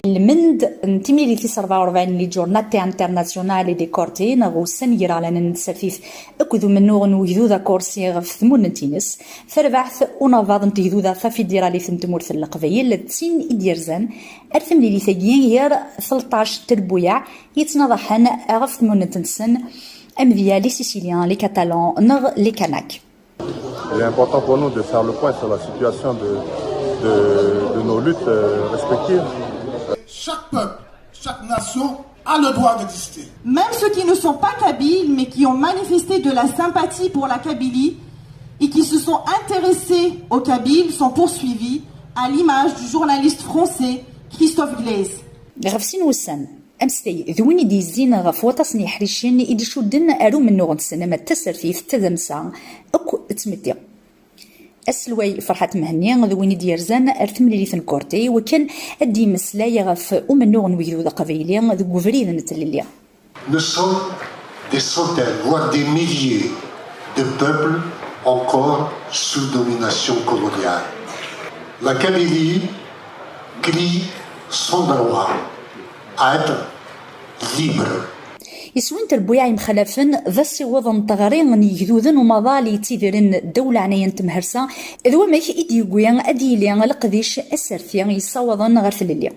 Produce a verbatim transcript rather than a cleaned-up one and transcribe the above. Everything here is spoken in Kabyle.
Lmend n timlilit tis rebɛa u rebɛin n les Journées Internationales des Cortés, neɣ ussan n yireɣlanen n tsertit akked umennuɣ n ugdud akursi ɣef tmunent-ines, tarbaɛt unabaḍ n tegduda tafidiralit n tmurt n Leqbayel d tin i d-yerzan ar temlilit-agi gar tleṭṭac n trebbuyaɛ yettnaḍaḥen ɣef tmunent-nsen, amedya les Siciliens, les Catalans neɣ les Kanaks. Il est important pour nous de faire le point sur la situation de, de, de nos luttes euh, respectives. Chaque peuple, chaque nation a le droit d'exister. Même ceux qui ne sont pas kabyles, mais qui ont manifesté de la sympathie pour la Kabylie et qui se sont intéressés aux Kabyles sont poursuivis, à l'image du journaliste français Christophe Glaise. Ɣef sin wussan, amestay d win i d-yezzin ɣef waṭas n yeḥricen i d-icudden ar umennuɣ-nsen ama d tasertit, tadamsa akk d tmetti. Aselway Ferḥat Mhenni d win i d-yerzan ar temlilit n Cortés i wakken ad d-yemmeslay ɣef umennuɣ n wegdud aqbayli deg ubrid n tlelli. Nous sommes des centaines, voire des milliers de peuples encore sous domination coloniale. La Kabylie crie son droit à être libre. Iswi n trebbuyaɛ imxalafen d asiweḍ n teɣri n yegduden umaḍal yettidiren ddaw leɛnaya n temhersa, d wamek i d-yewwi ad yili leqdic aserti yessawaḍen ɣer tlelli.